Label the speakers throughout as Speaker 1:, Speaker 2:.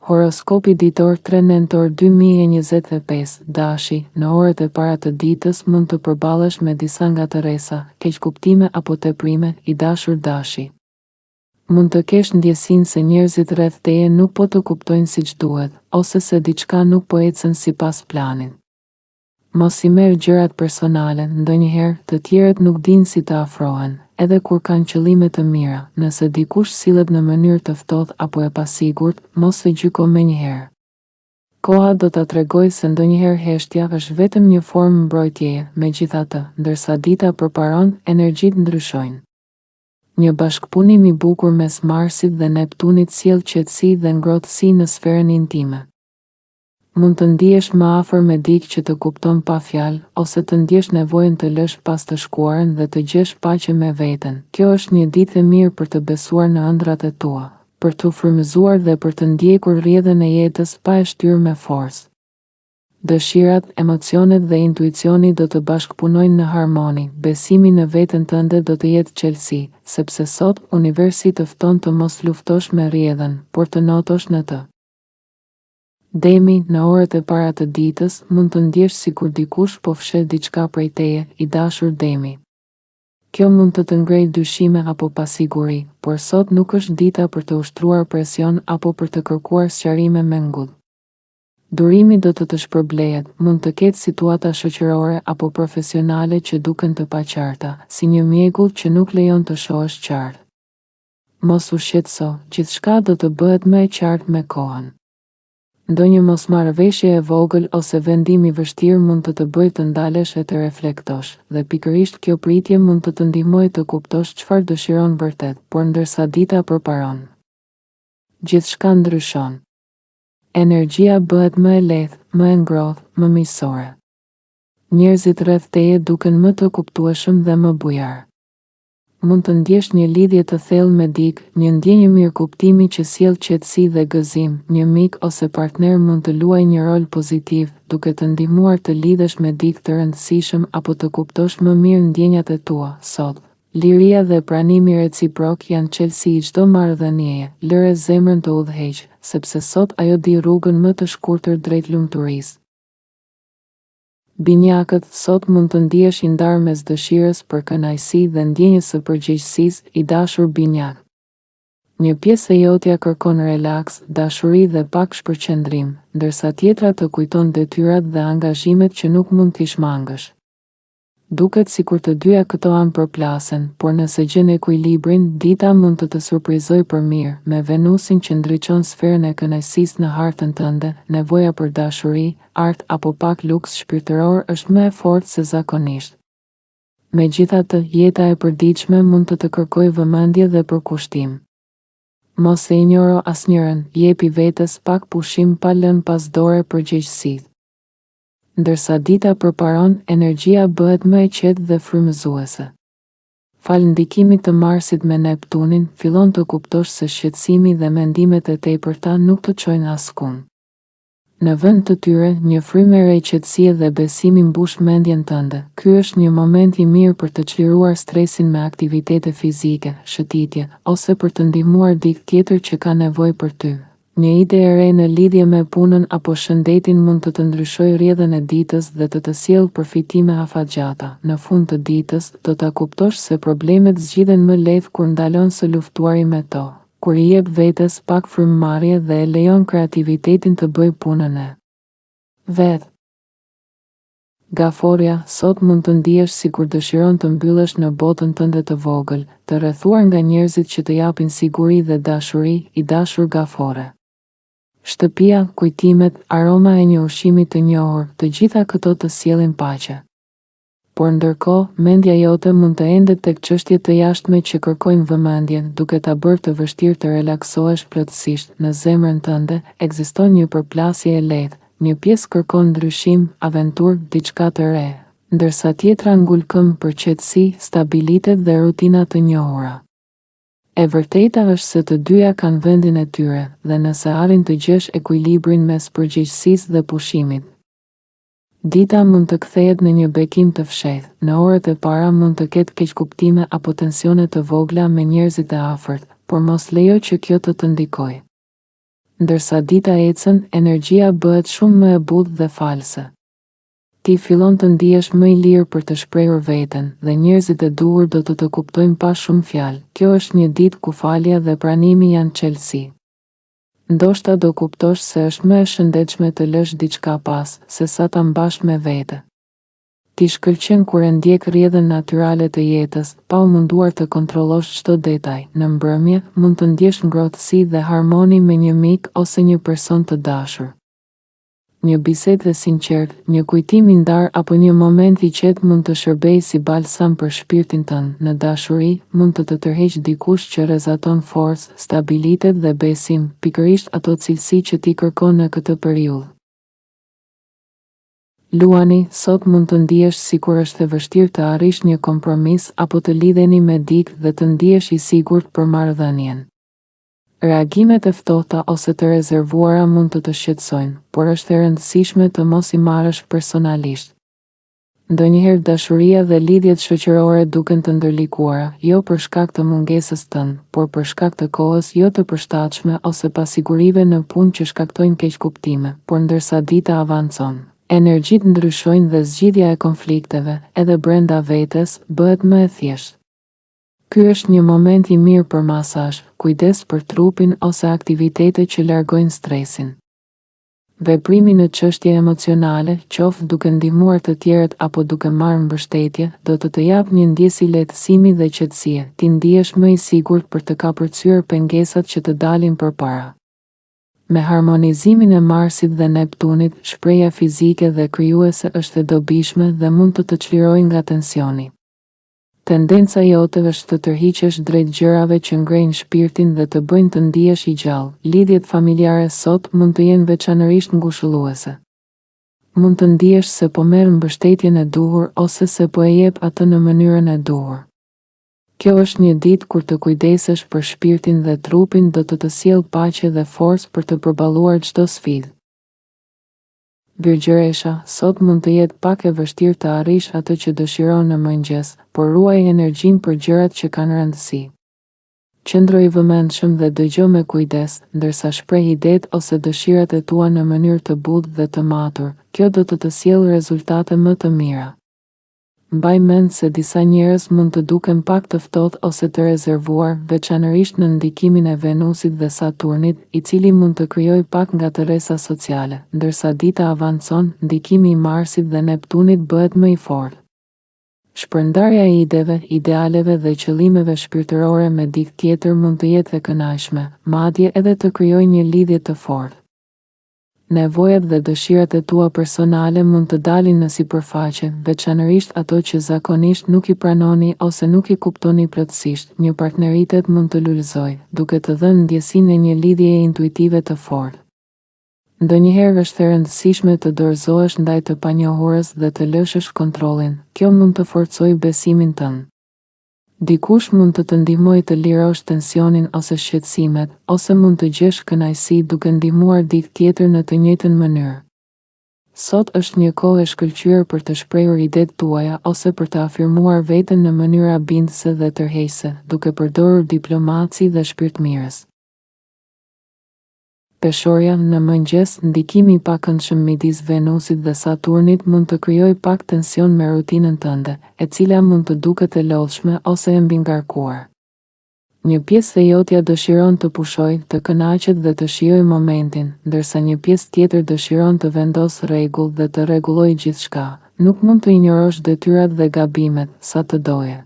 Speaker 1: Horoskopi ditor 3 nentor 2025, Dashi, në orët e para të ditës mund të përballesh me disa ngatërresa, keqkuptime apo teprime, i dashur Dashi. Mund të kesh ndjesinë se njerëzit rreth teje nuk po të kuptojnë siç duhet, ose se diçka nuk po ecën sipas planit. Mos i merr gjërat personale, ndonjëherë, të tjerët nuk dinë si të afrohen, edhe kur kanë qëllime të mira, nëse dikush sillet në mënyrë të ftohtë apo e pasigurt, mos e gjyko menjëherë. Koha do ta tregojë se ndonjëherë heshtja është vetëm një formë mbrojtjeje, megjithatë, ndërsa dita përparon, energjitë ndryshojnë. Një bashkëpunim i bukur mes Marsit dhe Neptunit sjell qetësi dhe ngrohtësi në sferën intime. Mund të ndihesh më afër me dikë që të kupton pa fjalë, ose të ndjesh nevojën të lësh pas të shkuarën dhe të gjesh paqe me veten. Kjo është një ditë e mirë për të besuar në ëndrrat e tua, për t'u frymëzuar dhe për të ndjekur rrjedhën e jetës pa e shtyrë me forcë. Dëshirat, emocionet dhe intuicioni do të bashkëpunojnë në harmoni, besimi në veten tënde do të jetë çelësi, sepse sot, universi të fton të mos luftosh me rrjedhën, por të notosh në të. Demi, në orët e para të ditës, mund të ndjesh sikur dikush po fsheh diçka prej teje, i dashur Demi. Kjo mund të të ngrejë dyshime apo pasiguri, por sot nuk është dita për të ushtruar presion apo për të kërkuar sqarime me ngut. Durimi do të të shpërblehet, mund të ketë situata shoqërore apo profesionale që duken të paqarta, si një mjegull që nuk lejon të shohësh qartë. Mos u shqetëso, gjithçka do të bëhet më e qartë me kohën. Ndonjë mosmarrëveshje e vogël ose vendim i vështirë mund të të bëjë të ndalesh e të reflektosh, dhe pikërisht kjo pritje mund të të ndihmojë të kuptosh çfarë dëshiron vërtet, por ndërsa dita përparon, gjithçka ndryshon. Energjia bëhet më e lehtë, më e ngrohtë, më miqësore. Njerëzit rreth teje duken më të kuptueshëm dhe më bujarë. Mund të ndjesh një lidhje të thellë me dikë, një ndjenjë mirëkuptimi që sjell qetësi dhe gëzim, një mik ose partner mund të luajë një rol pozitiv, duke të ndihmuar të lidhesh me dikë të rëndësishëm apo të kuptosh më mirë ndjenjat e tua. Sot, liria dhe pranimi reciprok janë çelësi i çdo marrëdhënieje, lëre zemrën të udhëheqë, sepse sot ajo di rrugën më të shkurtër drejt lumturisë. Binjakët, sot mund të ndihesh i ndarë mes dëshirës për kënaqësi dhe ndjenjës së përgjegjësisë, i dashur Binjak. Një pjesë e jotja kërkon relaks, dashuri dhe pak shpërqendrim, ndërsa tjetra të kujton detyrat dhe angazhimet që nuk mund t'i shmangësh. Duket sikur të dyja këto anë përplasen, por nëse gjen ekuilibrin, dita mund të të surprizojë për mirë, me Venusin që ndriçon sferën e kënaqësisë në hartën tënde, nevoja për dashuri, art apo pak luks shpirtëror është më e fortë se zakonisht. Megjithatë, jeta e përditshme mund të të kërkojë vëmendje dhe përkushtim. Mos e injoro asnjërën, jepi vetes pak pushim pa lënë pas dore përgjegjësitë. Ndërsa dita përparon, energjia bëhet më e qetë dhe frymëzuese. Falë ndikimit të Marsit me Neptunin, fillon të kuptosh se shqetësimi dhe mendimet e tepërta nuk të çojnë askund. Në vend të tyre, një frymë e re qetësie dhe besimi mbush mendjen tënde. Ky është një moment i mirë për të çliruar stresin me aktivitete fizike, shëtitje, ose për të ndihmuar dikë tjetër që ka nevojë për ty. Një ide e re në lidhje me punën apo shëndetin mund të të ndryshojë rrjedhën e ditës dhe të të sjellë përfitime afatgjata. Në fund të ditës, do ta kuptosh se problemet zgjidhen më lehtë kur ndalon së luftuari me to, kur i jep vetes pak frymëmarrje dhe e lejon kreativitetin të bëjë punën e vet. Gaforrja, sot mund të ndihesh sikur dëshiron të mbyllesh në botën tënde të vogël, të rrethuar nga njerëzit që të japin siguri dhe dashuri, i dashur Gaforre. Shtëpia, kujtimet, aroma e një ushqimi të njohur, të gjitha këto të sjellin paqe. Por ndërkohë, mendja jote mund të endet tek çështje të jashtme që kërkojnë vëmendje, duke ta bërë të vështirë të relaksohesh plotësisht. Në zemrën tënde, ekziston një përplasje e lehtë, Një pjesë kërkon ndryshim, aventurë, diçka të re, ndërsa tjetra ngul këmbë për qetësi, stabilitet dhe rutina të njohura. E vërteta është se të dyja kanë vendin e tyre, dhe nëse arrin të gjesh ekuilibrin mes përgjegjësisë dhe pushimit, dita mund të kthehet në një bekim të fshehtë. Në orët e para mund të ketë keqkuptime apo tensione të vogla me njerëzit e afërt, por mos lejo që kjo të të ndikojë. Ndërsa dita ecën, energjia bëhet shumë më e butë dhe falëse. Ti fillon të ndihesh më i lirë për të shprehur veten, dhe njerëzit e duhur do të të kuptojnë pa shumë fjalë. Kjo është një ditë ku falja dhe pranimi janë çelësi. Ndoshta do kuptosh se është më e shëndetshme të lësh diçka pas, se sa ta mbash me vete. Ti shkëlqen kur e ndjek rrjedhën natyrale të jetës, pa u munduar të kontrollosh çdo detaj. Në mbrëmje, mund të ndjesh ngrohtësi dhe harmoni me një mik ose një person të dashur. Një bisedë e sinqertë, një kujtim i ndarë apo një moment i qetë mund të shërbejë si balsam për shpirtin tënd. Në dashuri, mund të të tërheqë dikush që rrezaton forcë, stabilitet dhe besim, pikërisht ato cilësi që ti kërkon në këtë periudhë. Luani, sot mund të ndihesh sikur është e vështirë të arrish një kompromis apo të lidheni me dikë dhe të ndihesh i sigurt për marrëdhënien. Reagimet e ftohta ose të rezervuara mund të të shqetësojnë, por është e rëndësishme të mos i marrësh personalisht. Ndonjëherë dashuria dhe lidhjet shoqërore duken të ndërlikuara, jo për shkak të mungesës tënde, por për shkak të kohës jo të përshtatshme ose pasigurive në punë që shkaktojnë keqkuptime, por ndërsa dita avancon, energjitë ndryshojnë dhe zgjidhja e konflikteve, edhe brenda vetes, bëhet më e thjeshtë. Ky është një moment i mirë për masazh, kujdes për trupin ose aktivitete që largojnë stresin. Veprimi në çështje emocionale, qoftë duke ndihmuar të tjerët apo duke marrë mbështetje, do të të japë një ndjesi lehtësimi dhe qetësie, ti ndihesh më i sigurt për të kapërcyer pengesat që të dalin përpara. Me harmonizimin e Marsit dhe Neptunit, shprehja fizike dhe krijuese është e dobishme dhe mund të të çlirojë nga tensioni. Tendenca jote është të tërhiqesh drejt gjërave që ngrejnë shpirtin dhe të bëjnë të ndihesh i gjallë. Lidhjet familjare sot mund të jenë veçanërisht ngushëlluese. Mund të ndihesh se po merr mbështetjen e duhur ose se po e jep atë në mënyrën e duhur. Kjo është një ditë kur të kujdesesh për shpirtin dhe trupin do të të sjellë paqe dhe forcë për të përballuar çdo sfidë. Virgjëresha, sot mund të jetë pak e vështirë të arrish atë që dëshiron në mëngjes, por ruaj energjinë për gjërat që kanë rëndësi. Qëndro i vëmendshëm dhe dëgjo me kujdes, ndërsa shpreh idetë ose dëshirat e tua në mënyrë të butë dhe të matur, kjo do të të sjellë rezultate më të mira. Mbaj mend se disa njerëz mund të duken pak të ftohtë ose të rezervuar, veçanërisht nën ndikimin e Venusit dhe Saturnit, i cili mund të krijojë pak ngatërresa sociale. Ndërsa dita avancon, ndikimi i Marsit dhe Neptunit bëhet më i fortë. Shpërndarja e ideve, idealeve dhe qëllimeve shpirtërore me dikë tjetër mund të jetë e kënaqshme, madje edhe të krijojë një lidhje të fortë. Nevojat dhe dëshirat e tua personale mund të dalin në sipërfaqe, veçanërisht ato që zakonisht nuk i pranoni ose nuk i kuptoni plotësisht. Një partneritet mund të lulëzojë, duke të dhënë ndjesinë e një lidhjeje intuitive të fortë. Ndonjëherë është e rëndësishme të dorëzohesh ndaj të panjohurës dhe të lëshosh kontrollin, kjo mund të forcojë besimin tënd. Dikush mund të të ndihmojë të lirosh tensionin ose shqetësimet, ose mund të gjesh kënaqësi duke ndihmuar dikë tjetër në të njëjtën mënyrë. Sot është një kohë e shkëlqyer për të shprehur idetë tuaja ose për të afirmuar veten në mënyra bindëse dhe tërheqëse, duke përdorur diplomaci dhe shpirtmirës. Peshorja, në mëngjes, ndikimi i pakëndshëm midis Venusit dhe Saturnit mund të krijojë pak tension me rutinën tënde, e cila mund të duket e lodhshme ose e mbingarkuar. Një pjesë e jotja dëshiron të pushojë, të kënaqet dhe të shijojë momentin, ndërsa një pjesë tjetër dëshiron të vendosë rregull dhe të rregullojë gjithçka. Nuk mund të injorosh detyrat dhe gabimet, sa të doje.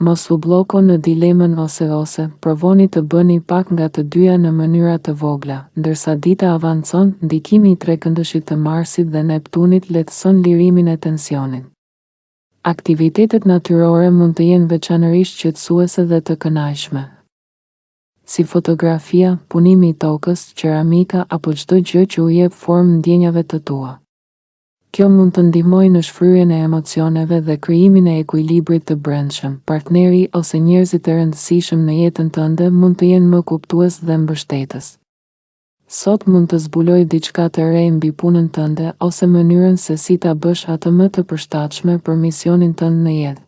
Speaker 1: Mos u blloko në dilemën ose-ose, provoni të bëni pak nga të dyja në mënyra të vogla. Ndërsa dita avancon, ndikimi i trekëndëshit të Marsit dhe Neptunit lehtëson lirimin e tensionit. Aktivitetet natyrore mund të jenë veçanërisht qetësuese dhe të kënaqshme. Si fotografia, punimi i tokës, qeramika apo çdo gjë që u jep formë ndjenjave të tua. Kjo mund të ndihmojë në shfryrjen e emocioneve dhe krijimin e ekuilibrit të brendshëm. Partneri ose njerëzit e rëndësishëm në jetën tënde mund të jenë më kuptues dhe mbështetës. Sot mund të zbulojë diçka të re mbi punën tënde ose mënyrën se si ta bësh atë më të përshtatshme për misionin tënd në jetë.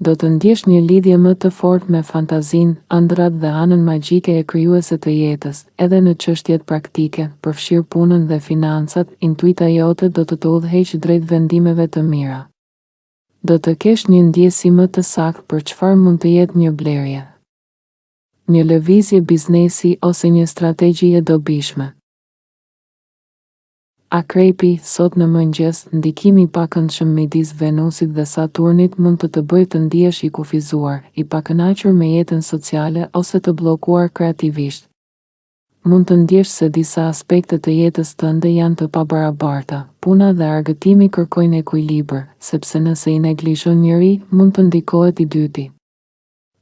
Speaker 1: Do të ndjesh një lidhje më të fortë me fantazinë, ëndrrat dhe anën magjike e krijuese të jetës, edhe në çështjet praktike, përfshirë punën dhe financat, intuita jote do të të udhëheqë drejt vendimeve të mira. Do të kesh një ndjesi më të saktë për çfarë mund të jetë një blerje, një lëvizje biznesi ose një strategji e dobishme. Akrepi, sot në mëngjes, ndikimi i pakëndshëm midis Venusit dhe Saturnit mund të të bëjë të ndihesh i kufizuar, i pakënaqur me jetën sociale ose të bllokuar kreativisht. Mund të ndjesh se disa aspekte të jetës tënde janë të pabarabarta, puna dhe argëtimi kërkojnë ekuilibër, sepse nëse i neglizhon njëri, mund të ndikohet i dyti.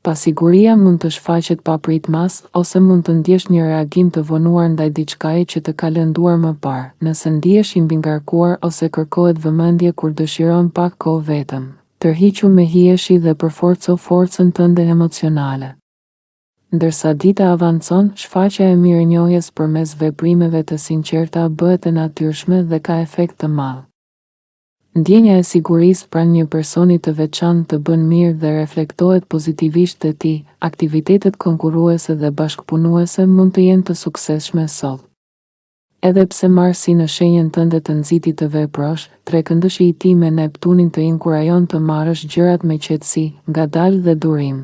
Speaker 1: Pasiguria mund të shfaqet papritmas, ose mund të ndjesh një reagim të vonuar ndaj diçkaje që të ka lënduar më parë, nëse ndihesh i mbingarkuar ose kërkohet vëmendje kur dëshiron pak kohë vetëm. Tërhiqu me hijeshi dhe përforco forcën tënde emocionale. Ndërsa dita avancon, shfaqja e mirënjohjes përmes veprimeve të sinqerta bëhet e natyrshme dhe ka efekt të madh. Ndjenja e sigurisë pranë një personi të veçantë të bën mirë dhe reflektohet pozitivisht te ti, aktivitetet konkurruese dhe bashkëpunuese mund të jenë të suksesshme sot. Edhe pse Marsi në shenjën tënde të nxiti të veprosh, trekëndëshi i tij me Neptunin të inkurajon të marrësh gjërat me qetësi, ngadalë dhe durim.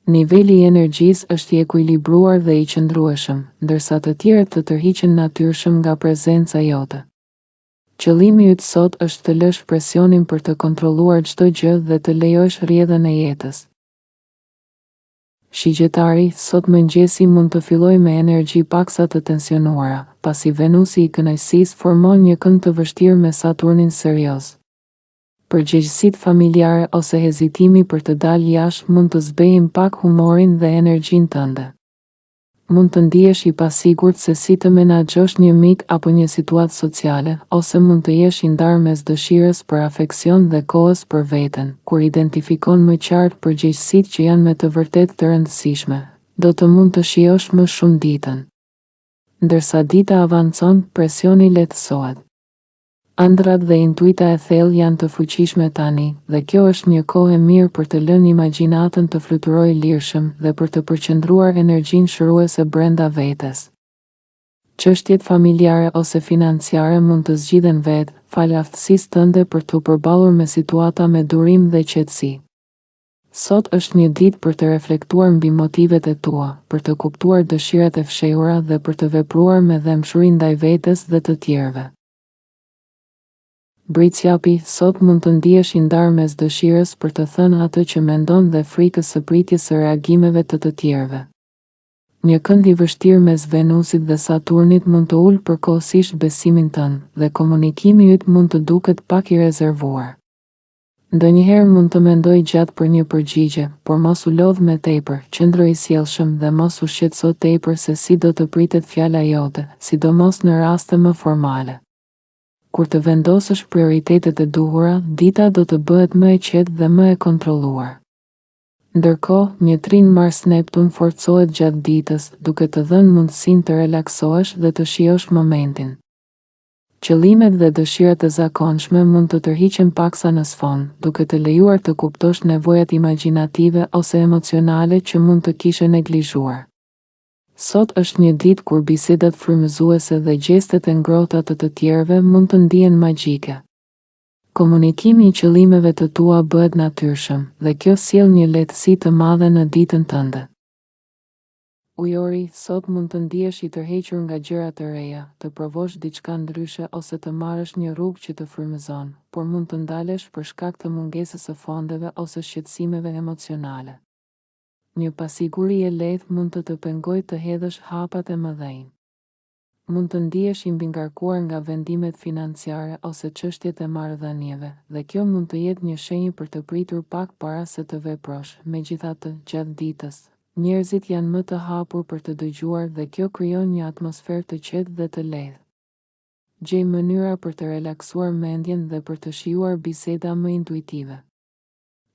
Speaker 1: Niveli i energjisë është i ekuilibruar dhe i qëndrueshëm, ndërsa të tjerët të tërhiqen natyrshëm nga prezenca jote. Qëllimi yt sot është të lësh presionin për të kontrolluar çdo gjë dhe të lejosh rrjedhën e jetës. Shigjetari, sot mëngjesi mund të fillojë me energji paksa të tensionuara, pasi Venusi i kënaqësisë formon një kënd të vështirë me Saturnin serioz. Përgjegjësitë familjare ose hezitimi për të dalë jashtë mund të zbehin pak humorin dhe energjinë tënde. Mund të ndihesh i pasigurt se si të menaxhosh një mik apo një situatë sociale, ose mund të jesh i ndarë mes dëshirës për afeksion dhe kohës për veten. Kur identifikon më qartë përgjegjësitë që janë me të vërtetë të rëndësishme, do të mund të shijosh më shumë ditën. Ndërsa dita avancon, presioni lehtësohet. Ëndrrat dhe intuita e thellë janë të fuqishme tani, dhe kjo është një kohë e mirë për të lënë imagjinatën të fluturojë lirshëm dhe për të përqendruar energjinë shëruese brenda vetes. Çështjet familjare ose financiare mund të zgjidhen vetë, falë aftësisë tënde për t'u përballur me situata me durim dhe qetësi. Sot është një ditë për të reflektuar mbi motivet e tua, për të kuptuar dëshirat e fshehura dhe për të vepruar me dhembshuri ndaj vetes dhe të tjerëve. Bricjapi, sot mund të ndihesh i ndarë mes dëshirës për të thënë atë që mendon dhe frikës së pritjes së reagimeve të të tjerëve. Një kënd i vështirë mes Venusit dhe Saturnit mund të ulë përkohësisht besimin tënd, dhe komunikimi yt mund të duket pak i rezervuar. Ndonjëherë mund të mendoj gjatë për një përgjigje, por mos u lodh me tepër, qëndro i sjellshëm dhe mos u shqetëso tepër se si do të pritet fjala jote, sidomos në raste më formale. Kur të vendosësh prioritetet e duhura, dita do të bëhet më e qetë dhe më e kontrolluar. Ndërkohë, një trin Mars-Neptun forcohet gjatë ditës, duke të dhënë mundësinë të relaksohesh dhe të shijosh momentin. Qëllimet dhe dëshirat e zakonshme mund të tërhiqen paksa në sfond, duke të lejuar të kuptosh nevojat imagjinative ose emocionale që mund të kishe neglizhuar. Sot është një ditë kur bisedat frymëzuese dhe gjestet e ngrohta të të tjerëve mund të ndihen magjike. Komunikimi i qëllimeve të tua bëhet natyrshëm, dhe kjo sjell një lehtësi të madhe në ditën tënde. Ujori, sot mund të ndihesh i tërhequr nga gjëra të reja, të provosh diçka ndryshe ose të marrësh një rrugë që të frymëzon, por mund të ndalesh për shkak të mungesës së fondeve ose shqetësimeve emocionale. Një pasiguri e lehtë mund të të pengojë të hedhësh hapat e mëdhenj. Mund të ndihesh i mbingarkuar nga vendimet financiare ose çështjet e marrëdhënieve, dhe kjo mund të jetë një shenjë për të pritur pak para se të veprosh, megjithatë, gjatë ditës, njerëzit janë më të hapur për të dëgjuar dhe kjo krijon një atmosferë të qetë dhe të lehtë. Gjej mënyra për të relaksuar mendjen dhe për të shijuar biseda më intuitive.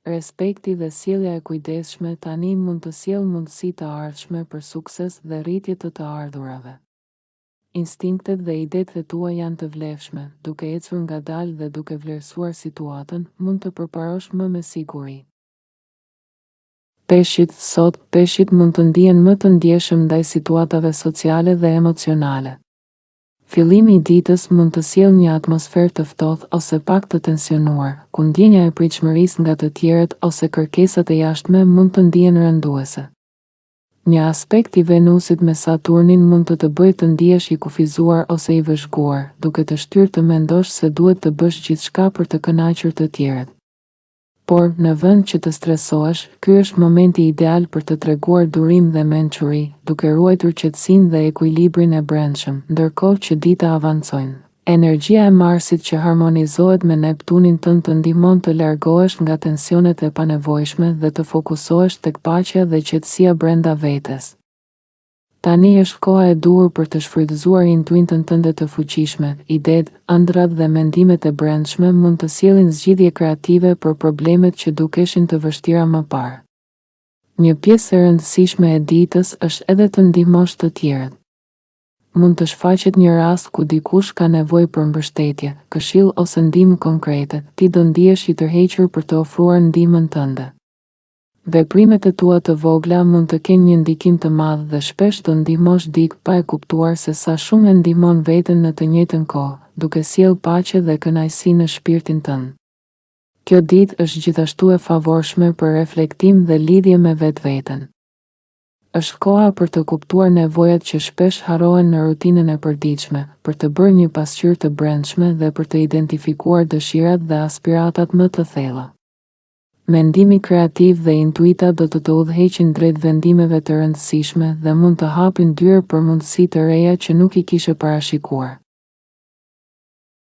Speaker 1: Respekti dhe sjellja e kujdesshme tani mund të sjellë mundësi të ardhshme për sukses dhe rritje të të ardhurave. Instinktet dhe idetë e tua janë të vlefshme, duke ecur ngadalë dhe duke vlerësuar situatën, mund të përparosh më me siguri. Peshqit, Sot, peshqit mund të ndihen më të ndjeshëm ndaj situatave sociale dhe emocionale. Fillimi i ditës mund të sjellë një atmosferë të ftohtë ose pak të tensionuar, ku ndjenja e pritshmërisë nga të tjerët ose kërkesat e jashtme mund të ndihen rënduese. Një aspekt i Venusit me Saturnin mund të të bëjë të ndihesh i kufizuar ose i vëzhguar, duke të shtyrë të mendosh se duhet të bësh gjithçka për të kënaqur të tjerët. Por, në vend që të stresohesh, ky është momenti ideal për të treguar durim dhe mençuri, duke ruajtur qetësinë dhe ekuilibrin e brendshëm, ndërkohë që dita avancojnë. Energjia e Marsit që harmonizohet me Neptunin tënd të ndihmon të largohesh nga tensionet e panevojshme dhe të fokusohesh tek paqja dhe qetësia brenda vetes. Tani është koha e duhur për të shfrytëzuar intuitën tënde të fuqishme, idetë, ëndrrat dhe mendimet e brendshme mund të sjellin zgjidhje kreative për problemet që dukeshin të vështira më parë. Një pjesë e rëndësishme e ditës është edhe të ndihmosh të tjerët. Mund të shfaqet një rast ku dikush ka nevojë për mbështetje, këshillë ose ndihmë konkrete, ti do ndihesh i tërhequr për të ofruar ndihmën tënde. Veprimet e tua të vogla mund të kenë një ndikim të madh dhe shpesh do ndihmosh dikë pa e kuptuar se sa shumë e ndihmon veten në të njëjtën kohë, duke sjellë paqe dhe kënaqësi në shpirtin tënd. Kjo ditë është gjithashtu e favorshme për reflektim dhe lidhje me vetveten. Është koha për të kuptuar nevojat që shpesh harrohen në rutinën e përditshme, për të bërë një pasqyrë të brendshme dhe për të identifikuar dëshirat dhe aspiratat më të thella. Mendimi kreativ dhe intuita do të të udhëheqin drejt vendimeve të rëndësishme dhe mund të hapin dyer për mundësi të reja që nuk i kishe parashikuar.